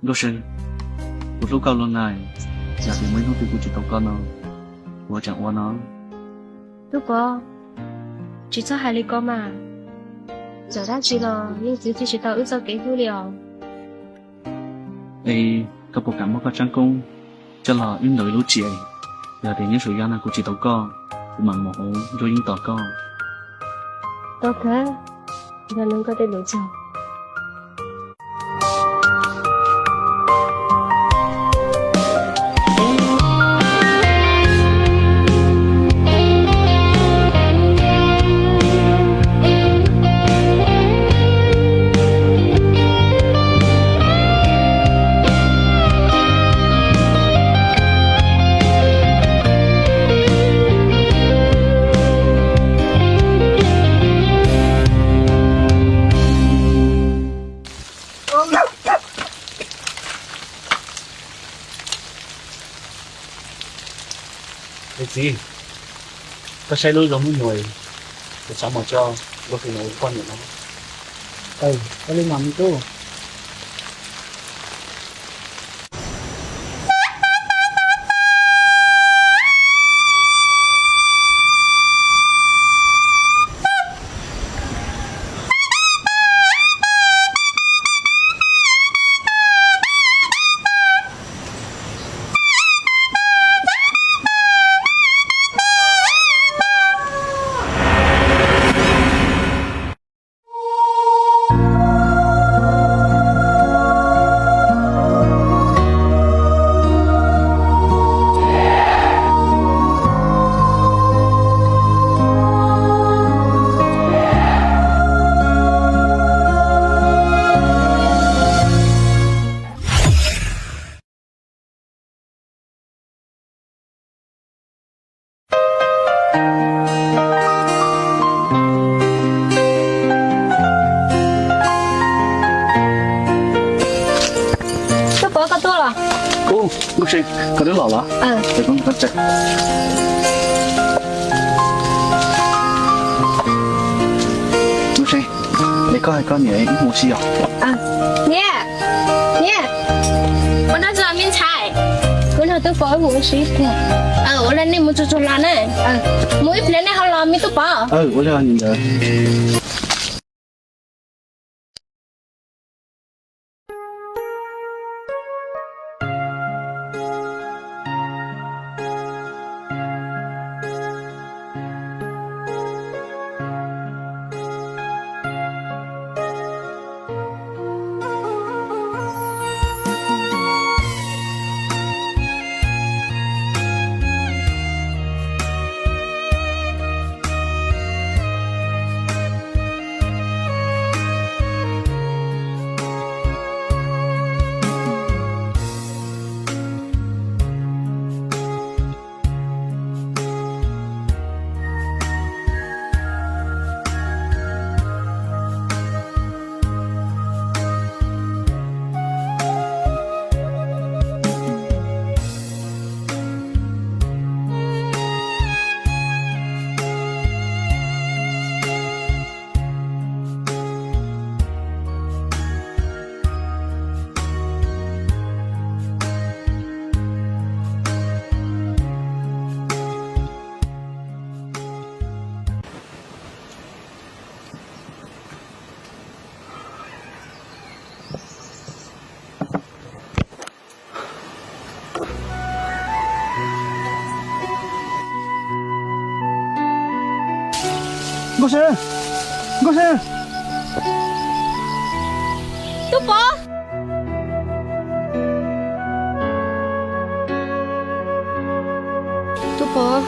Nkauj Seej, kuv hlub koj luaj na, yog tias muaj ib hnub twg kuv tsis tau koj no, kuv ua tseem ua no. Tub Pov, tsis txhob hais li ko mas. Txawm dab tsi los leej txiv tsis tau wb txoj kev hlub li os. Es koj puas kam muab koj tseeb koob coj los wb ntaus ib lub tsev, yog tias nyob saum yaj no kuv tsis tau koj, kuv mam mus hauv nruab yeeb tos koj. Tau kawg, yog li koj tej lus txog. Niam txiv, koj saib lub zoo hnub nyoog, kuv xav mus coj Nkauj Seej mus ua poj niam no. Aw, ua li mas me tub. Tub Pov, koj tuaj los? Ub, Nkauj Seej, koj twb los los? Nkauj Seej, es koj hais koj niam wb mus ua si os? Niam, niam, ua dab tsi los me ntxhais? Kuv nrog Tub Pov mus ua si ib pliag. Ua li nej mus tsuag tsuag los na. Mus ib pliag nej ho los me Tub Pov. Ua li ntawd. Nkauj Seej, Nkauj Seej. Tub Pov. Tub Pov,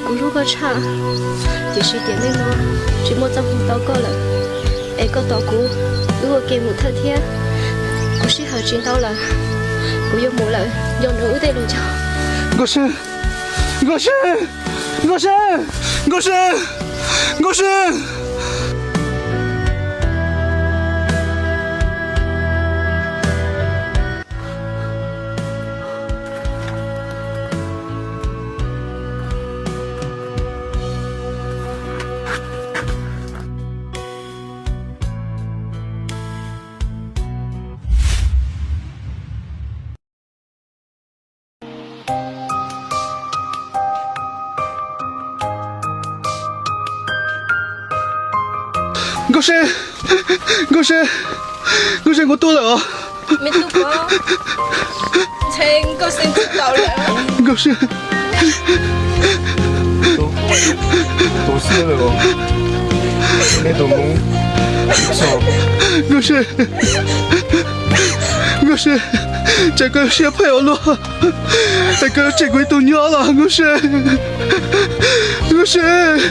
kuv hlub koj tshaj, tiam sis tiam neej no tsis muaj txoj hmoo tau koj lawm, es koj tos kuv wb ua ke mus thawj thiab. Kuv sij hawm tsis ntau lawm, kuv yuav mus lawm, nco ntsoov wb tej lus cog. Nkauj Seej, Nkauj Seej, Nkauj Seej, Nkauj Seej, Nkauj Seej. Nkauj Seej, Nkauj Seej, Nkauj Seej, kuv tuag lawm os. Nkauj Seej, Nkauj Seej, Nkauj Seej, cas koj siab phem ua luaj, es koj tseg kuv ib tug nyob los Nkauj Seej, Nkauj Seej.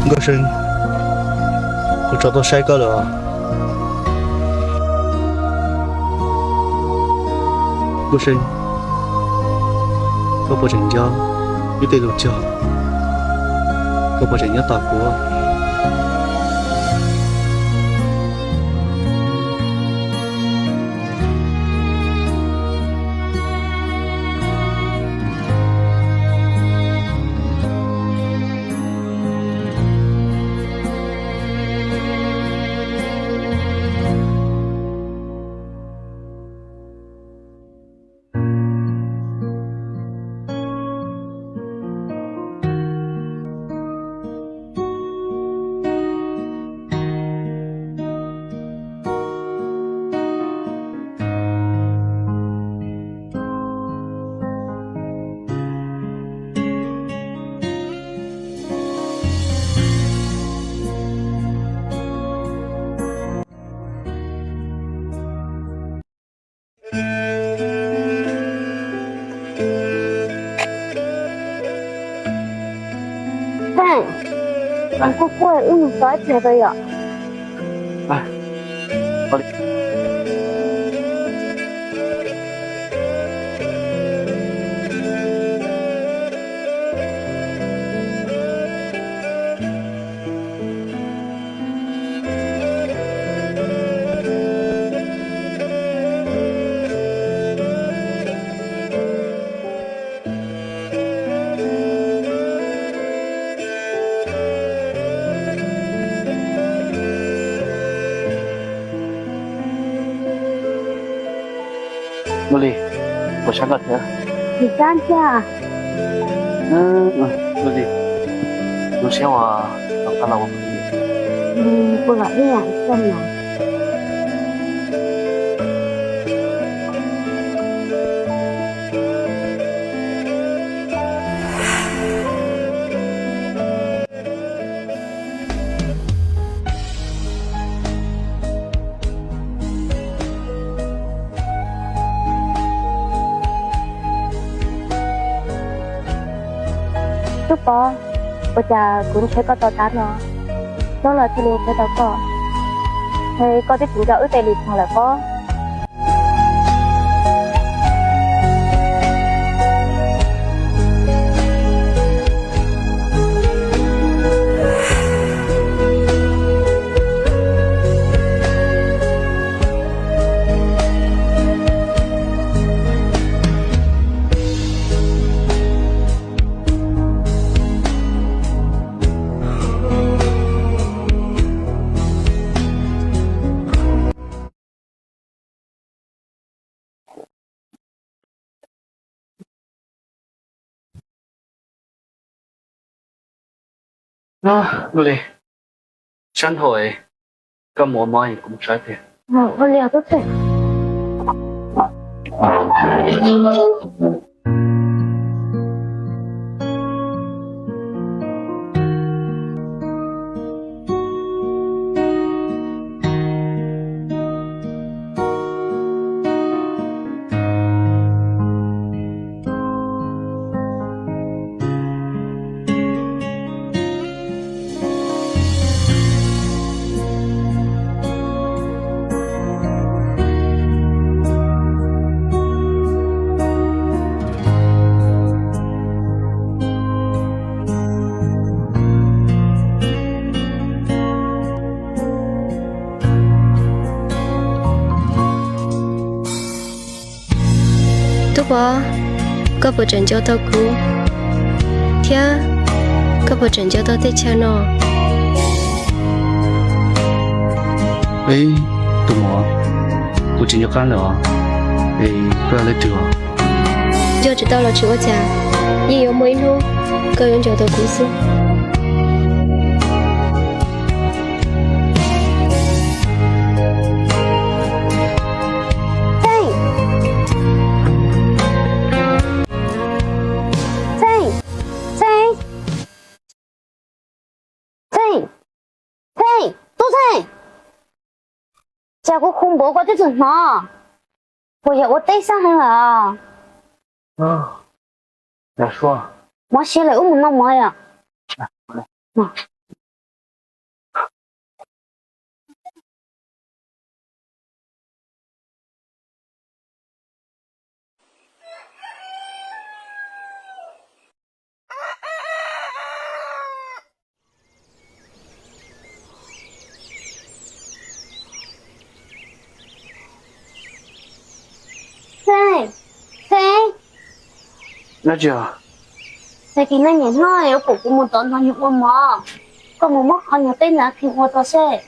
Nkauj Seej, kuv tso tuaj saib koj lawm os. Nkauj Seej, koj puas tseem nco wb tej lus cog? Koj puas tseem nyob tos kuv? Kuj kuj wb mus tau ib pliag rau yom. Ua li, kuv sab koj thiab. Tsis sab ntag. Ua li, zoo siab uas rov qab los ua phooj ywg. Kuv los ib yam xwb mas. Tub Pov, ua cas kuv ntshaw koj tau tag no, hnub no thiaj li ntshaw tau koj? Koj twb tsis nco wb tej lus cog lawm pob? Ua li, sab nraud koj mus ua mov es kuv mus saib tiag. Ua li os tub txawj. Pov, koj puas tseem nco tau kuv, thiab koj puas tseem nco tau teb chaws no? Ib, tus muam, kuv tsis nco qab lawm os. Es koj yog leej twg os? Nco tsis tau los tsis ua cas, yeej yuav muaj ib hnub koj yuav nco tau kuv xwb. Txheej! Txheej! Txheej! Txheej! Txheej! Tub Txheej! Cas kuv hu npaum koj twb tsis hnov? Puas yog ua teb xab heev lawm? Mob siab lawm, wb mus noj mov yom. Txheej, Txheej. Dab tsi os? Tag kis no niam hlob yuav pom kuv mus tom no yus ua mov, koj mus muab qhov nyuag teb ntawd khi ua tau seb.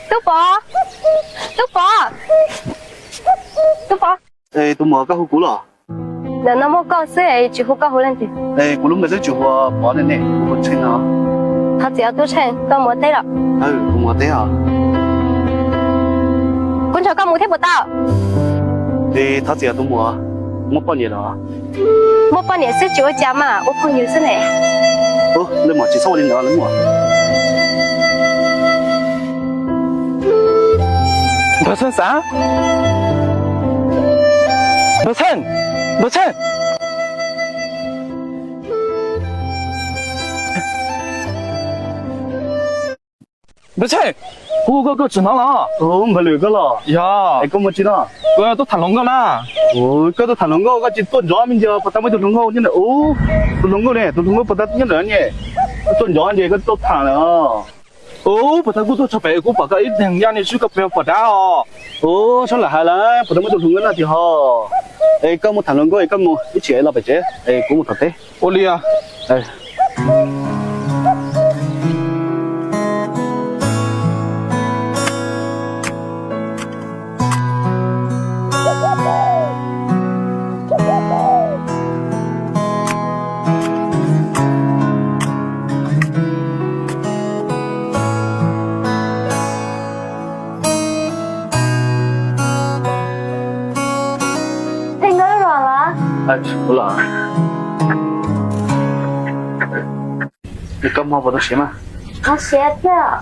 Tub Pov, Tub Pov, Tub Pov. Es tus muam, koj hu kuv los? Ntawm no muaj koj xwb es tsis hu koj hu leej twg? Es kuv lub npe twb tsis hu Pov ne, ne, kuv hu Txheej no. Thov txim os Tub Txheej, koj mus ua teb los? Kuv mus ua teb os. Kuv nrog koj mus thiab puas tau? Es thov txim os tus muam, muaj poj niam los? Muaj poj niam xwb tsis ua cas mas, ua phooj ywg xwb ne. Leej muam tsis txhob ua li ntawd leej muam. Npawg Txheej xav. Npawg Txheej, Npawg Txheej. Npawg Txheej, kuv hu koj koj tsis hnov los? Npawg Lwm koj los? Yog. Es koj mus tsi no? Kuv tuaj tham hluas nkauj na. Koj tuaj tham hluas nkauj koj tsis tuaj nrov me ntsis puas tau muaj ib tug hluas nkauj nyob ntawm ub? Tus hluas nkauj ne, tus hluas nkauj puas tau nyob ntawm ne? Tuaj nrov ntsis koj tuaj tham lawm. Ub, puas tau kuj tuaj tshaj pem kuv pom koj ib leeg yaj ni xwb koj pem pom dab os. Ub, sab lam hais lawm puas tau muaj ib tug hluas nkauj noj tsis ho. Es koj mus tham hluas nkauj es koj mus ib chim los pem tsev es kuv mus tom teb. Ua li os. Txheej, koj los los? Kuv los. Koj hmo puas tau siav mas? Tau siav thiab.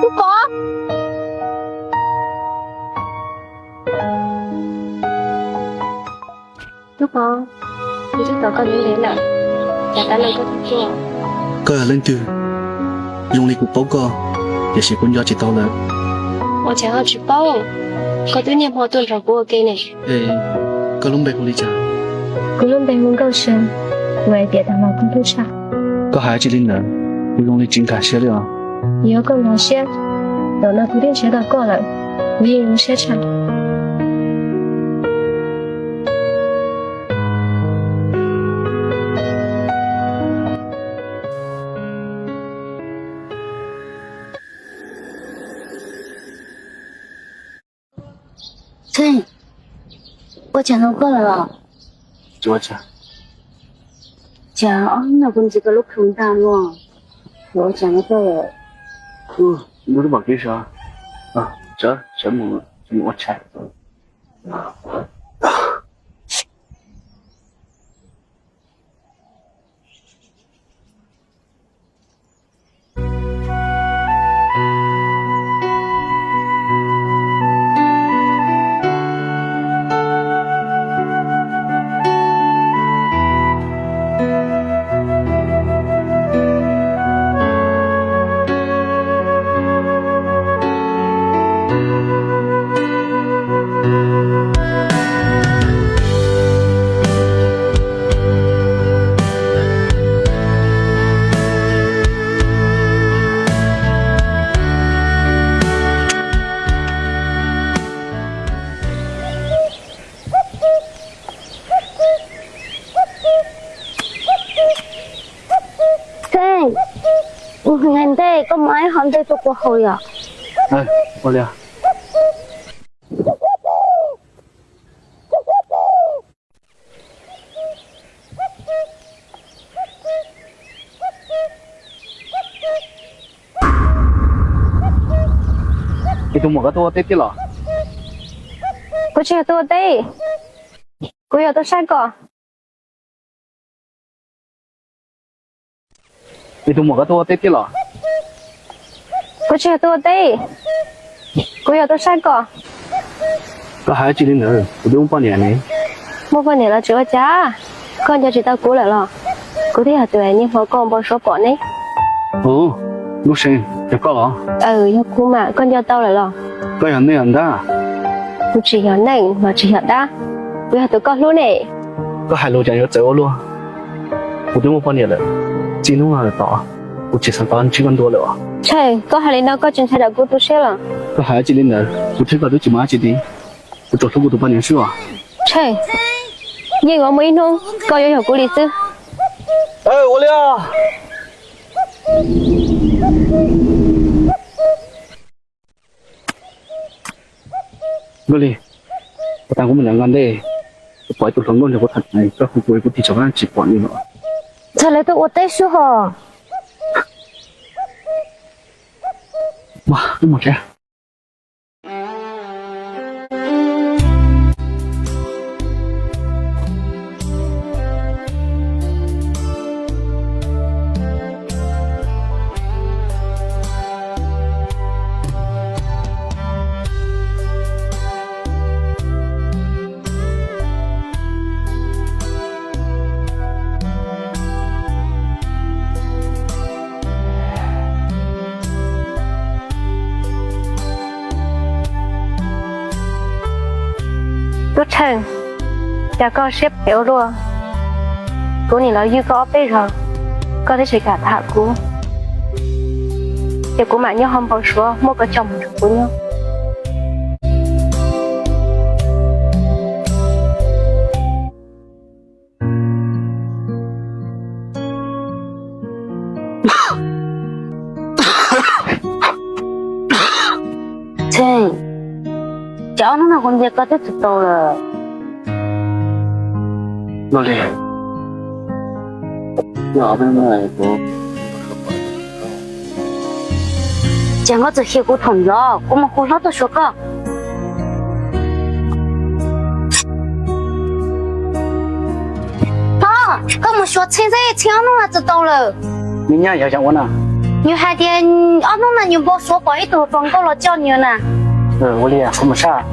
Tub Pov. Tub Pov, kuv twb tos koj ntev ntev lawm, cas tas li koj tsis tuaj? Koj yog leej twg? Zoo li kuv paub koj, tiam sis kuv nco tsis tau lawm. Ua cas koj tsis paub? Koj twb niaj hmo tuaj nrog kuv ua ke ne. Es koj lub npe hu li cas? Kuv lub npe hu Nkauj Xyooj, kuv hais tias tag los koj twb tshaj. Koj hais dab tsi li ntawd? Kuv zoo li tsis nkag siab li os. Yog koj nkag siab, zaum no kuv twb nrhiav tau koj lawm. Kuv yeej zoo siab tshaj. Txheej, ua cas hnov koj lawm? Tsis ua cas. Cas ob hnub no kuv ntxiv koj lub khoom ntag no, ua cas hnov koj lawm? Kuv twb pom kev sov, sawv mus ua tshais. Txheej, ua li ntej koj muab ib hom ntej tuaj kuv haus yom. Ua li. Ib tug muam, koj tuaj ua teb thiab los? Kuv tsis yog tuaj ua teb, kuv yog tuaj saib koj. Ib tug muam, koj tuaj ua teb thiab los? Kuv tsis yog tuaj ua teb, kuv yog tuaj saib koj. Koj hais dab tsi li ntawd, kuv twb muaj poj niam ne. Muaj poj niam los tsis ua cas, koj nco tsis tau kuv lawm los? Kuv twb yog tus niag hmo koj npau suav pom ne. Ub, Lub Seej, yog koj los? Aw, yog kuv mas, koj nco tau lawm los? Koj yog neeg los dab? Kuv tsis yog neeg los tsis yog dab, kuv yog tus koj hlub ne. Koj hais lus cas yuav txawv ua luaj. Kuv twb muaj poj niam lawm, txij hnub no lawm tod kuv tsis xav tau ntsib koj dua lawm os. Tshawj, koj hais li no koj tsis ntshai tsam kuv tu siab los? Koj hais dab tsi li ntawd, kuv thiab koj twb tsis muaj dab tsi li, kuv tsuas hlub kuv tus poj niam xwb os. Tshawj, yeej yuav muaj ib hnub koj yuav yog kuv li xwb. Ua li os. Nkauj Lig, ua tas kuv mus nram nqa ntej, kuv pom ib tug hluas nkauj nrog kuv tham, koj hu kuv, kuv tig tsam koj tsis pom li no. Txhaj lawv tuaj ua teb xwb hos. Tub Tshawj, cas koj siab phem ua luaj? Kuv nim los ywj koj ob peb zaug, koj twb tsis kam tham kuv, ces kuv mam nyob hauv npau suav muab koj coj mus nrog kuv nyob. Txheej, cas ob hnub no kuv ntsia koj twb tsis tau lawm. Nkauj Lig, cas koj txawm xyuas kuv thaum ntxov, kuv mus hu hlob tuaj xyuas koj. Hlob, koj mus xyuas Txheej seb, Txheej ob hnub no tsis tau lawm. Nws nyob yog ua na? Nws hais tias ob hnub no nws npau suav pom ib tug hluas nkauj los coj nws na. Ua li, kuv mus saib.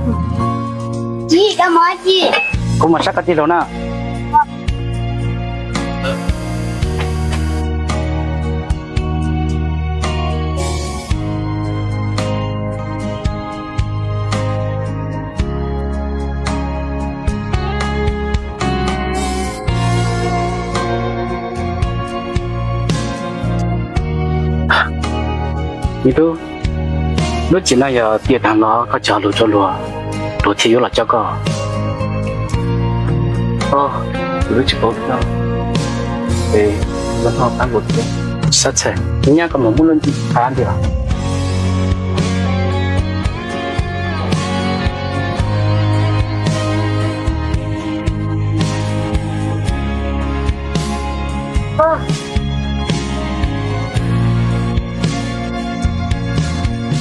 Kuv mus saib koj tij laug na. Me tub, Lub tsev no yog tiam tag no koj tsis hais lus rau luag, luag thiaj yuav los coj koj. Kuv twb tsis paub thiab. Es los noj qab nkaus thiab. Sab txhais, nyab koj mus muab lub ntim qab nti los.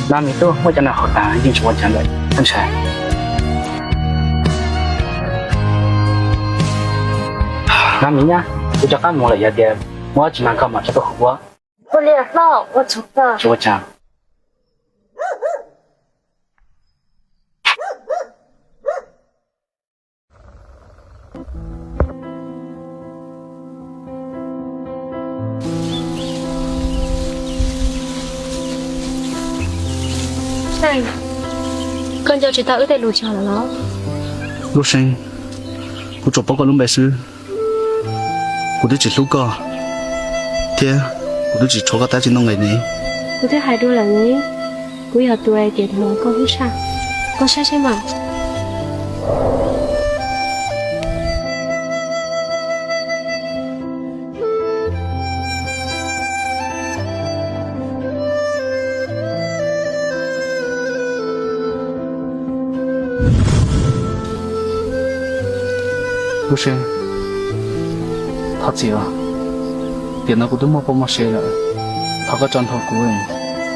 No me tub, muaj cov no haus tas yeej tsis ua cas lawm ntshai. No me nyab, kuv rov qab mus lawm, yog tias muaj dab tsi mas koj mam rov qab hu ua. Ua li hlob, ua tsaug. Tsis ua cas. Koj nco tsis tau wb tej lus cog lawm los? Nkauj See, kuv tsuas paub koj lub npe xwb. Kuv twb tsis hlub koj, thiab kuv twb tsis tshuav koj tab sis noj nqe ne. Kuv twb hais dua lawm ne, kuv yog tus tiam tag los koj hlub tshaj. Koj saib saib mas. Nkauj See, thov txim os. Tiam no kuv twb muaj poj muaj sev lawm, thov koj tso nthav kuv,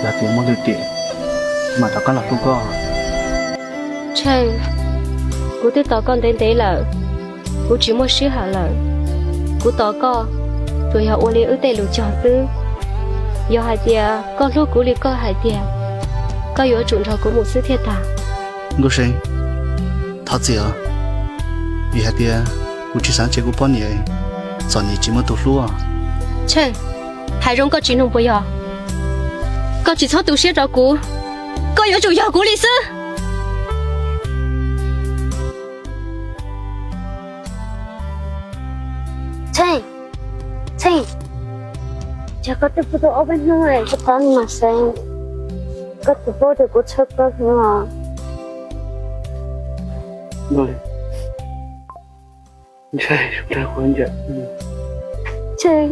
yog tias muaj lwm tiam kuv mam rov qab los hlub koj. Tsheej, kuv twb tos koj ntev ntev lawm, kuv tsis muaj sij hawm lawm. Kuv tos koj tsuas yog ua li wb tej lus cog xwb. Yog hais tias koj hlub kuv li koj hais tiag, koj yuav tsum nrog kuv mus xwb thiaj tag. Nkauj See, thov txim os, vim hais tias kuv tsis xav nrhiav kuv poj niam txom nyem tsis muaj tus hlub. Tsheej, hais zoo koj tsis mloog puas yog? Koj tsis txhob tu siab rau kuv, koj yuav tsum yog kuv li xwb. Tsheej, Tsheej, cas koj twb pw tau ob peb hnub lawm koj thov mas seev, koj tsis paub tias kuv txhawj koj heev los? Tsheej,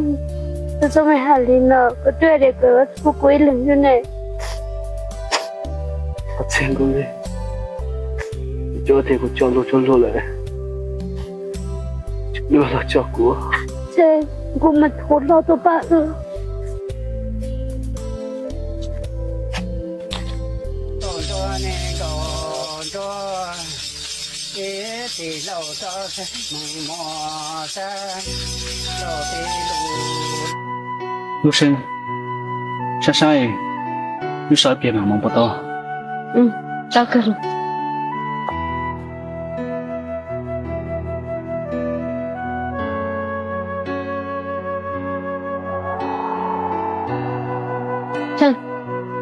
koj txhob me hais li no, koj twb hais tias koj yuav hlub kuv ib leeg xwb ne. Txheej, kuv cov tias kuv cog lus rau luag lawm, luag los cog kuv. Tsheej, kuv mas thuv hlo tuaj pab wb. Nkauj See, saib saib, wb so ib pliag mam mus puas tau?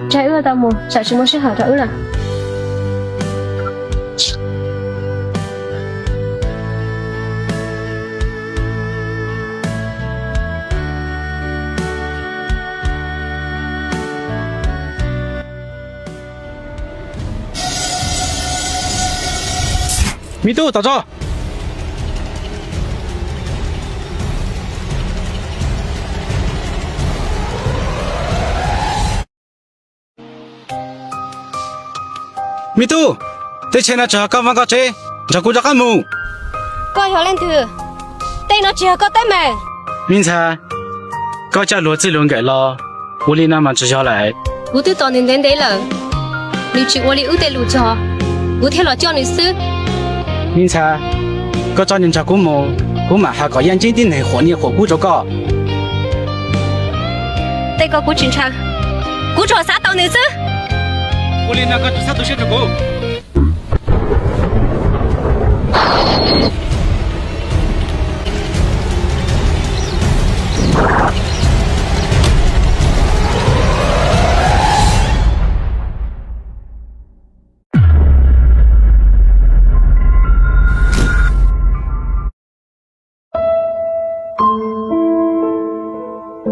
Tsheej, wb tau mus, tsam tsis muaj sij hawm rau wb lawm. Me tub, tom tso. Me tub, teb chaws no tsis yog koj vaj koj tsev, nrog kuv rov qab mus. Koj yog leej twg? Tej no tsis yog koj teeb meem. Me ntxhais, koj coj luag txij luag nkawm los ua li no mas tsis yog lawm. Kuv twb tos nws ntev ntev lawm, nws tsis ua li wb tej lus cog, kuv thiaj los coj nws xwb. Me ntxhais, koj tso nws nrog kuv mus, kuv mam hais kom yaj ceeb tib neeg qhuas niaj qhuas kub rau koj. Tej ko kuv tsis ntshai, kuv tsuas xav tau nws xwb. Ua li no koj tsis txhob tu siab rau kuv.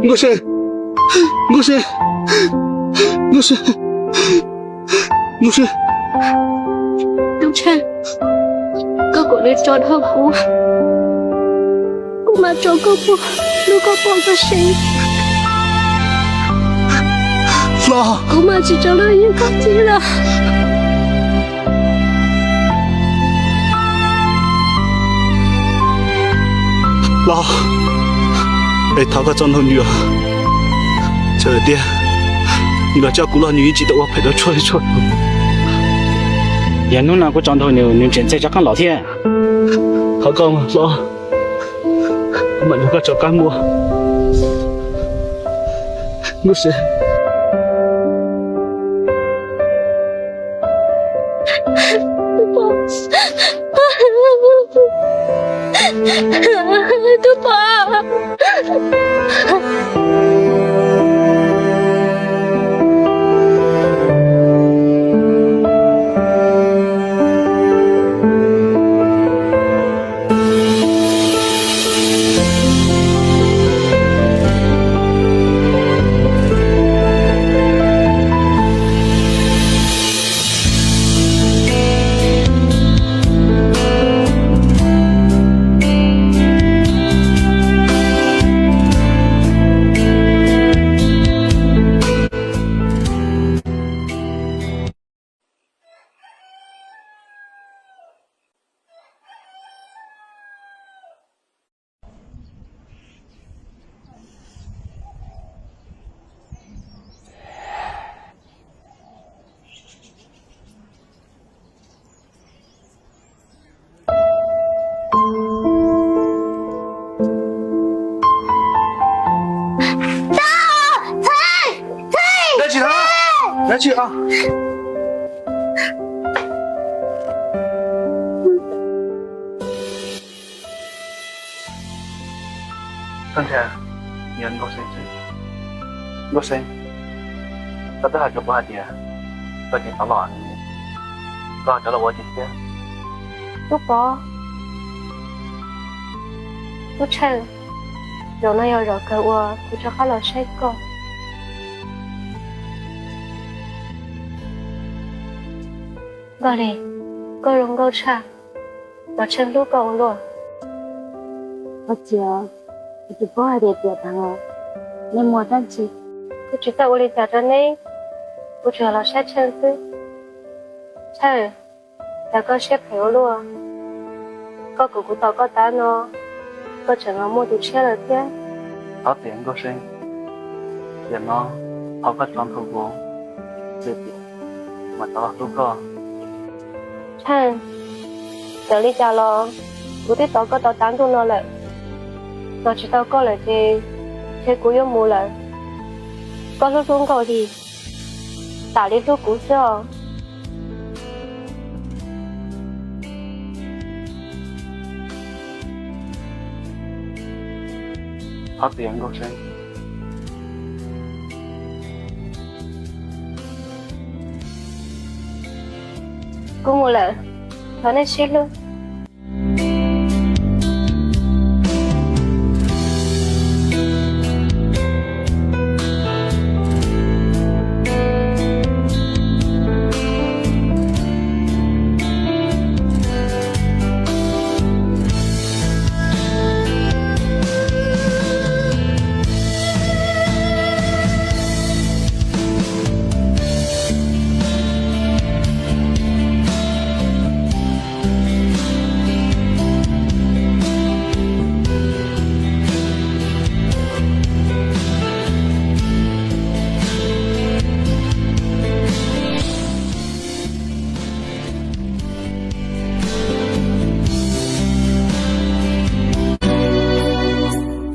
Nkauj See, Nkauj See, Nkauj See. Tub Tsheej, koj kom nws tso dhau kuv, kuv mam tso koj pog, hlub koj pog koj sev. Los, kuv mam tsis tso lub yeej koj txiv lawm. Los, es thov koj tso ntau nws, txawm tias nws los coj kuv los nws yeej tsis tau ua phem rau tshuaj li tshuaj. Yog hnub no kuv tso ntau nws, nws tseem ntxeg rov qab los thiab. Thov koj los, kuv mam nrog koj tso qab muag. Tub Pov, Tub Pov. Dab tsi no? Dab tsi os? Koj ntshai yog Nkauj Xeeb xwb. Nkauj Xeeb, koj twb hais rau kuv hais tias koj tsis tau los, koj rov los ua dab tsi thiab? Tub Pov, Tub Tsheej, zaum no yog zaum kawg uas kuv rov qab los saib koj. Nkauj Hli, koj zoo nkauj tshaj, Los Tsheej hlub koj ua luaj. Ua txiv, kuv tsis paub hais tias tiam no nej muaj dab tsi. Kuv tsis txawj ua li cas rau neb, kuv tsuas los saib Tsheej xwb. Tsheej, cas koj siab phem ua luaj, koj kom kuv tos koj tas no, koj tseem los muaj tus tshiab lawm thiab. Thov txim Nkauj Xeeb, tiam no thov koj tso ntau kuv, txim tiam mas rov los hlub koj. Tsheej, txawm li cas los kuv twb tos koj tau tas ntuj no lawm, tos tsis tau koj lawm ces ntshe kuv yuav mus lawm. Koj hlub hlub Nkauj Hli, tam li hlub kuv xwb os. Thov txim Nkauj Xeeb. Kuv mus lawm, thov nej sib hlub.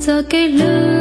Txoj kev hlub